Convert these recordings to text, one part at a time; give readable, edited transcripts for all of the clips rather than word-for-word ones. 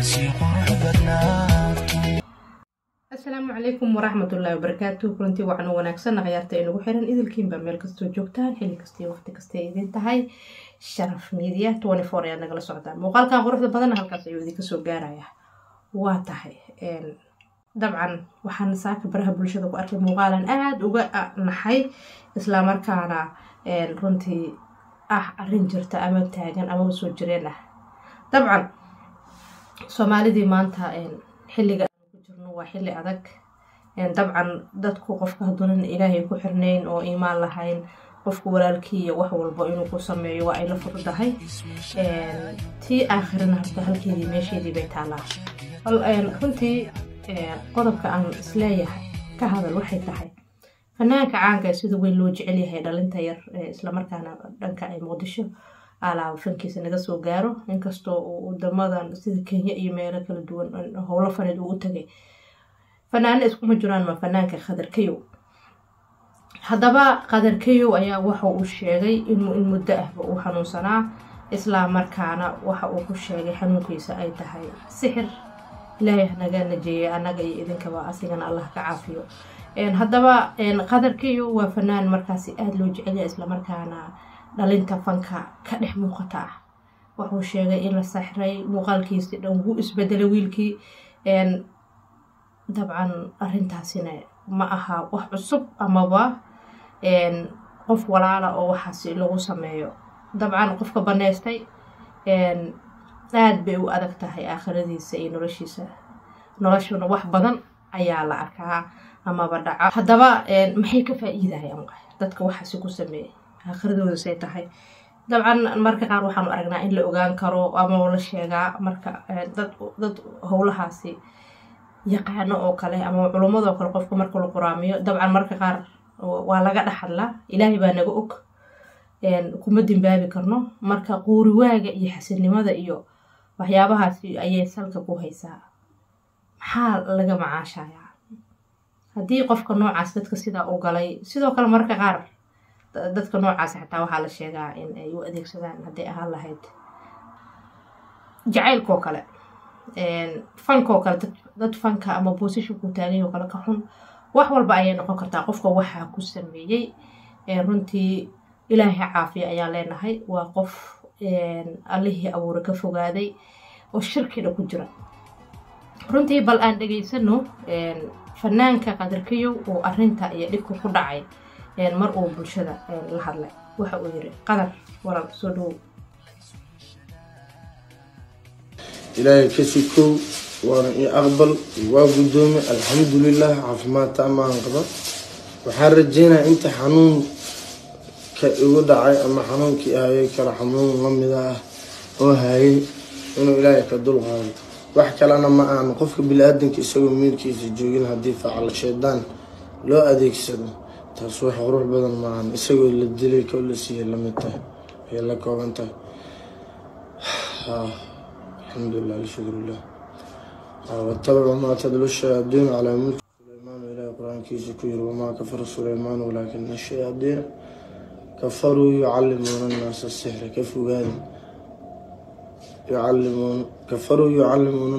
Sii qurux badnaato. Asalaamu calaykum waraxmatullaahi wabarakaatu. Kulantii wacan oo wanaagsan, akhyaarta inagu xiran idilkiinba meel kastoo joogtaan, xilli kasta iyo waqti kasta idin tahay. Sharaf Media 24 ayaad nagala socotaan. Muuqaalkan quruxda badan halkaas ayuu idinka soo gaaraya. Waa tahay, dabcan waxaan saaka baraha bulshada ku arkay muuqaalan aada uga naxay, islamarkaana runtii ah arrin jirta ama taagan amaba soo jireen ah. Dabcan Soomaalidii maanta xilliga aanu ku jirno waa xilli adag. Dabcan dadku qofka hadduunan Ilaahay ku xirnayn oo iimaan lahayn, qofku walaalkii iyo wax walba inuu ku sameeyo waa ay la fududahay. Tii aakhirana horta halkeedii meesheedii bay taalaa. Bal runtii qodobka aan isleeyahay ka hadal waxay tahay fanaanka caanka ee sida weyn loo jecel yahay dhalinta yar, islamarkaana dhanka ay Muqdisho alaaba fankiisa naga soo gaaro, inkastoo uu wadamadan sida Kenya iyo meelo kala duwan howlo faneed uu u tagay. Fanaano iskuma jiraan, ma fanaanka Khadar Kayow. Haddaba Khadar Kayow ayaa waxa uu sheegay inuu in muddo ahba uu xanuunsanaa, isla markaana waxa uu ku sheegay xanuunkiisa ay tahay sixir. Ilaahay hanaga najeeyay annaga iyo idinkaba, asigana Allah ka caafiyo. Haddaba Khadar Kayow waa fanaan markaasi aada loo jecelyahay, islamarkaana dhalinta fanka ka dhex muuqata ah. Wuxuu sheegay in la saxray, muuqaalkiisi dhan wuu isbedelay wiilkii. Dabcan arrintaasina ma aha wax cusub amaba qof walaala oo waxaasi lagu sameeyo. Dabcan qofka baneystay aada bay u adag tahay aakhiradiisa iyo noloshiisa. Noloshuna wax badan ayaa la arkaa amaba dhaca. Haddaba maxay ka faa-iidayaan dadka waxaasi ku sameeyay aakhiradooda say tahay? Dabcan marka qaar waxaanu aragnaa in la ogaan karo ama la sheegaa marka dad howlahaasi yaqaano oo kale ama culumadoo kale, qofka marka la quraamiyo. Dabcan marka qaar waa laga dhexadlaa. Ilaahay baa naga og, kuma dimbaabi karno. Marka quuriwaaga iyo xasilnimada iyo waxyaabahaasi ayay salka ku haysaa. Maxaa laga macaashayaa haddii qofka noocaas dadka sidaa u galay? Sidoo kale mararka qaar dadka noocaas xataa waxaa la sheegaa in ay u adeegsadaan, hadday ahaan lahayd jacaylkoo kale, fankoo kale, dad fanka ama positionku taagay oo kale ka xun. Wax walba ayay noqon kartaa. Qofka waxaa ku sameeyey runtii Ilaahay caafiya ayaan leenahay. Waa qof Allihii abuure ka fogaaday oo shirkina ku jira runtii. Bal aan dhegaysano fanaanka Qadarkayow oo arinta iyo dhibka ku dhacay mar uu bulshada la hadlay waxa uu yiri. Qadar, walaal, soo dhowow. Ilaahay kasi kow waana ii aqbal, waa guddoomay, alxamdulilah. Caafimaad taamaan qaba. Waxaan rajeynaya inta xanuunka igu dhacay ama xanuunkii hayay kale, xanuun lamida ah oo hayay, inuu Ilaahay ka dul qaado. Wax kalena ma ahan, qofka bini-aadanka isagoo miirkiisa joogin haddii facal shaydaan loo adeegsado, taas wax qurux badan maahan. Isagoo la dilay ko la siiyay lamid tahay, ay la kooban tahay. Alxamdulilah, alshukrulah. واتبعوا ما تتلو الشياطين على ملك سليمان. إلى قرآن كيس كير: وما كفر سليمان ولكن الشياطين كفروا يعلمون الناس السحر. كفوا هذا يعلمون، كفروا يعلمون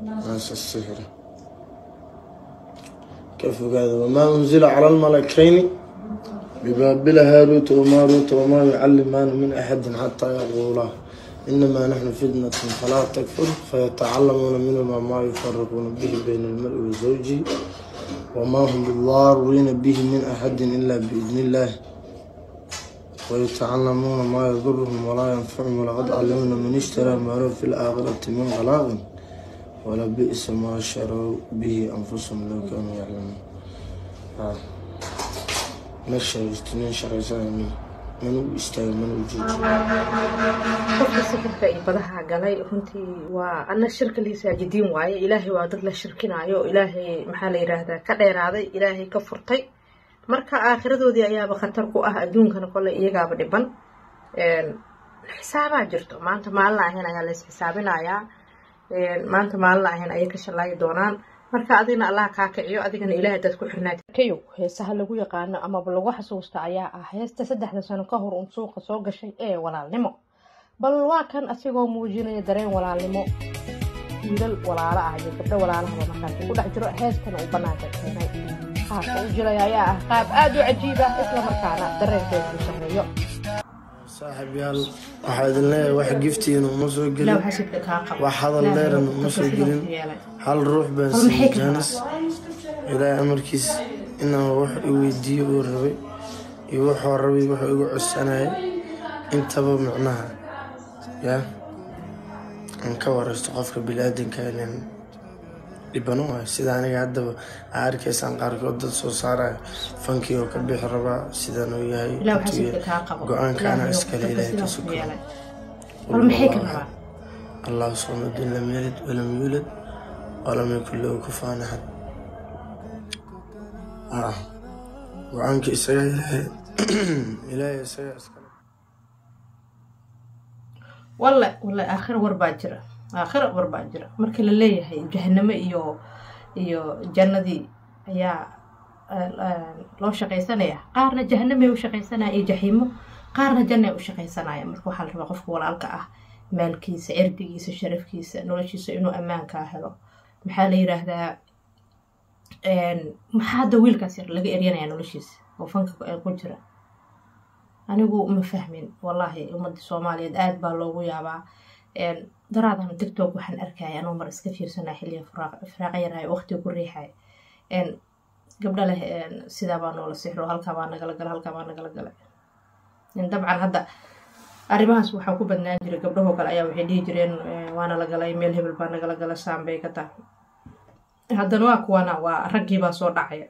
الناس السحر، كفوا هذا. وما أنزل على الملكين ببابل هاروت وماروت وما يعلمان من أحد حتى يقولا إنما نحن فتنة فلا تكفر، فيتعلمون منهما ما يفرقون به بين المرء وزوجه، وما هم بضارين به من أحد إلا بإذن الله، ويتعلمون ما يضرهم ولا ينفعهم، ولقد علمنا من اشترى ما له في الآخرة من خلاق، ولبئس ما شروا به أنفسهم لو كانوا يعلمون. مشى اثنين شريسان mana u istaagay, mana u joojiyo. Qofka sixirka iyo badaha galay runtii waa ana shirka lisaajidiin waaye. Ilaahay waa dad la shirkinaayo, Ilaahay maxaa la yiraahdaa ka dheeraaday, Ilaahay ka furtay. Marka aakhiradoodii ayaaba khatar ku ah, adduunkana kole iyagaaba dhiban. Xisaabaa jirto, maanta maalin ahayn ayaa lays xisaabinayaa, maanta maalin ahayn ayay ka shalaayi doonaan. Marka adigna Allah kaa kiciyo, adigana Ilaahay dad ku xirnaad. Kayow heesaha lagu yaqaano amaba lagu xasuusta ayaa ah heesta 3da sano ka hor uun suuqa soo gashay ee walaalnimo. Bal waa kan asigoo muujinaya dareen walaalnimo. Wiilal walaalo ah iyo gabdho walaalahaba markaasi ku dhex jiro heestana uu banaanka keenay. Qaabka u jilay ayaa ah qaab aada u cajiib ah, isla markaana dareenkeedu uu sarreeyo. Saaxiib yaal, waxaa idin leeyahay, wax giftiina uma soo gelin, Ilaah xasidka kaa qabo. wax hadal dheerana uma soo gelin. Hal ruux baan Bal maxay siiyey ka chance, Ilaahay amarkiis, inaan wax i weydiiyo uu rabay iyo wuxuu rabay, wuxuu igu codsanayay intaba, macnaha yaa aan ka waraysto. Qofka biniaadanka ilen dhibano waayo, sida aniga haddaba aa arkaysaan qaarkood dad soo saarayo fankii oo ka bixi rabaa sidaan uu yahay. Ilaah intuu xasidka yahay. kaa qabo. Go-aanka anaa Ilaahay iskale, dadka Ilaahay ka sidaas u suko. yeelay. Bal maxay ka rabaan? Allahu samad, lam yalid walam yuulad walam yakun lahu kufuwan axad. Go-aanka isaga Ilaahay, Ilaahay isaga iskale. Walle walle, aakhiro war baa jira, aakhiro war baa jira. Marka la leeyahay jahanamo iyo jannadii ayaa loo shaqaysanaya, qaarna jahanamay u shaqaysanaya iyo jaxiimo, qaarna jannay u shaqaysanaya. Marka waxaa la rabaa qofka walaalka ah maalkiisa, cirdigiisa, sharafkiisa, noloshiisa inuu ammaankaa helo. Maxaa la yiraahdaa, maxaa hadda wiilkaas yar laga eryanaya noloshiisa oo fanka ku jira? Anigu ma fahmin wallaahi. Ummadda Soomaaliyeed aada baa loogu yaabaa. Daraadan TikTok waxaan arkaya anuu mar iska fiirsanaya xilliga firaaqa yarahay, waqtiga ku riixay, gabdho leh sidaa baa noola sixro, halkaa baa nagala gala, halkaa baa nagala galay. Dabcan hadda arrimahaas waxaa ku badnaan jiray gabdhahoo kale ayaa waxay dhihi jireen waana la galay, meel hebel baa nagala gala, saan bay ka tahay. Haddana waa kuwana, waa raggii baa soo dhacaya.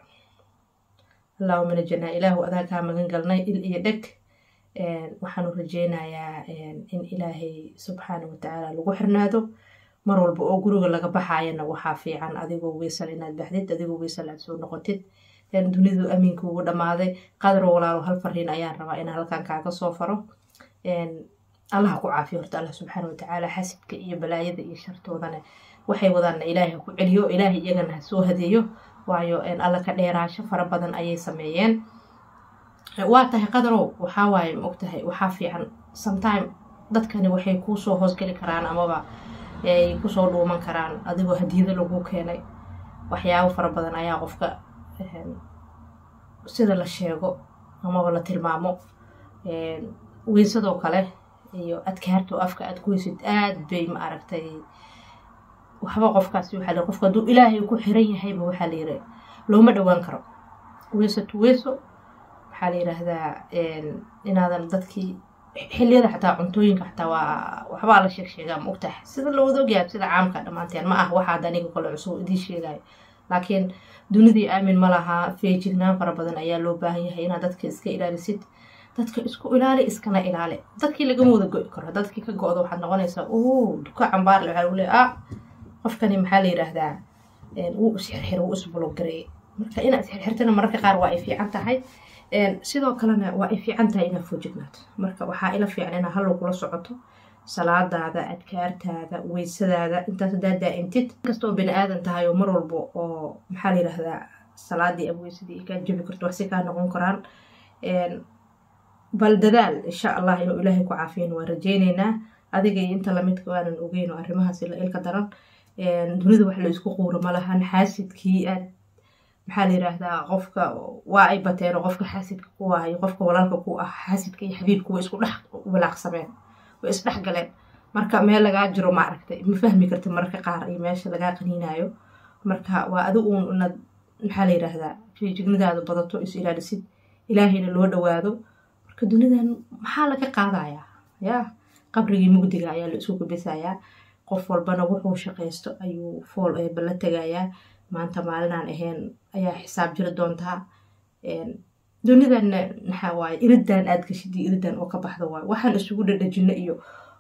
Allahuma najanaa, Ilaahu adaa kaa magan galnay il iyo dheg. Waxaanu rajeynayaa in Ilaahay subxaana watacaala lagu xirnaado mar walba oo guriga laga baxayana. Waxaa fiican adigoo weysal inaad baxdid, adigoo weysal aad soo noqotid. Dunidu amiinka ugu dhammaaday. Qadro walaalo, hal fariin ayaan rabaa inaan halkan kaaga soo faro. Allah ku caafiyo horta, Allah subxaana watacaala xasidka iyo balaayada iyo shartoodana waxay wadaanna Ilaahay ha ku celiyo, Ilaahay iyagana ha soo hadeeyo, waayo Alla ka dheeraasho fara badan ayay sameeyeen. Waa tahay Qadarow, waxaa waaye, ma ogtahay, waxaa fiican sometime dadkani waxay kuusoo hoosgeli karaan amaba ay kusoo dhuuman karaan adigoo hadiyado lagu keenay. Waxyaabo fara badan ayaa qofka, sida la sheego amaba la tilmaamo, weysadoo kale iyo adkaarto afka aad ku heysid aad bay, ma aragtay, waxba qofkaasi waxaa la, qofka hadduu Ilaahay ku xiran yahayba, waxaa la yiri looma dhowaan karo. Weyso tu weyso, waxaa la yiraahdaa inaadan dadkii xilliyada xataa cuntooyinka xataa waa waxbaa la sheeg sheegaa, ma ogtahay, sida la wada ogyahay, sida caamka dhammaanteen. Ma ah waxaad aniga kale cusub idiin sheegayo, laakiin dunidii aamin ma laha. Feejignaan fara badan ayaa loo baahan yahay inaad dadka iska ilaalisid. Dadka isku ilaali, iskana ilaali. Dadkii lagama wada go'i karo. Dadkii ka go-do waxaad noqonaysaa duka cambaarle. Waxaa lagu leeya qofkani, maxaa la yiraahdaa, wuu isxirxir, wuu isbulog gareeyay. Marka inaad isxirxirtana mararka qaar waa ay fiican tahay, sidoo kalena waa ay fiican tahay inaad foojignaato. Marka waxaa ila fiican inaad hal kula socoto salaadaada, adkaartaada, weysadaada, intaas hadaa daa'imtid. Inkastoo bini aadan tahay oo mar walba oo, maxaa la yiraahdaa, salaadii ama weysadii kaa jabi karto, wax si kaa noqon karaan, bal dadaal. Insha Allah inuu Ilaahay ku caafiyan waan rajeyneynaa, adiga iyo inta lamidka waanan ogeyn oo arrimahaas ila ilka daran. Dunida wax la isku quuro ma lahan. Xaasidkii aad, maxaa la yiraahdaa, qofka waa ay bateen oo qofka xaasidka ku ah iyo qofka walaalka ku ah, xaasidka iyo xabiibka way isku dhex walaaqsameen, way isdhex galeen. Marka meel lagaa jiro, ma aragtay, ma fahmi kartid mararka qaar iyo meesha lagaa qaniinayo. Marka waa adigu uun inaad, maxaa la yiraahdaa, feejignadaada badato, is ilaalisid, Ilaahayna loo dhawaado. Marka dunidan maxaa laga qaadayaa? Yaa qabrigii mugdiga ayaa la isku gabisayaa. Qof walbana wuxuu shaqaysto ayuu fool eeba la tegayaa. Maanta maalinaan ahayn ayaa xisaab jiri doontaa. Dunidanna maxaa waaye, iridan aad gashid iyo iridan oo ka baxda waaye. Waxaan isugu dhadhajino iyo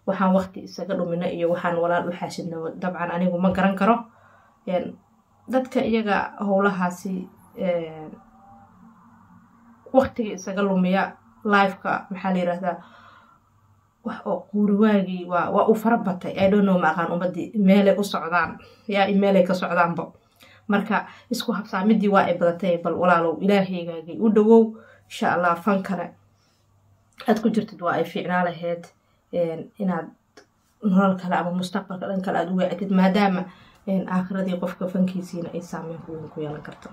waxaan waqti isaga dhumino iyo waxaan walaal u xaasidno, dabcan anigu ma garan karo. Dadka iyaga howlahaasi waqtiga isaga lumiya lifeka, maxaa la yiraahdaa, wax oo quuriwaagii waa uu fara batay. I don't know, ma aqaan ummadii meelay u socdaan yaa meelay ka socdaanba. Marka isku habsaamidii waa ay badatay. Bal walaalow, Ilaahaygaagay u dhawow. Insha Allah fankana aad ku jirtid waa ay fiicnaa lahayd inaad nolol kale ama mustaqbalka dhan kale aada u weecatid, maadaama aakhiradii qofka fankiisiina ay saameyn weyn ku yeelan karto.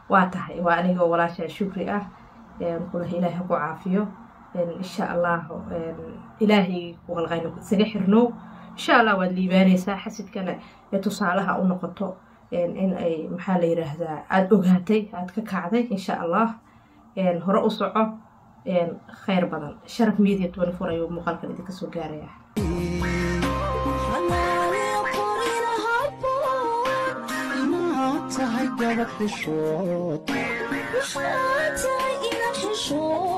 Waa tahay, waa anigoo walaashaa Shukri ah kulaha. Ilaahay ha ku caafiyo insha Allah. Ilaahay ku qalqayno isaga xirnow, insha Allah waad liibaanaysaa. Xasidkana ee tusaalaha u noqoto in ay, maxaa la yiraahdaa, aada ogaatay, aada ka kacday. Insha Allah hore u soco, khayr badan. Sharaf Media 24 ayuu muuqaalkan idinka soo gaarayaa. Xalaaliyo qorina habboon. Inaad tahay gabadh xishood. Waxaa tahay inaad xishood.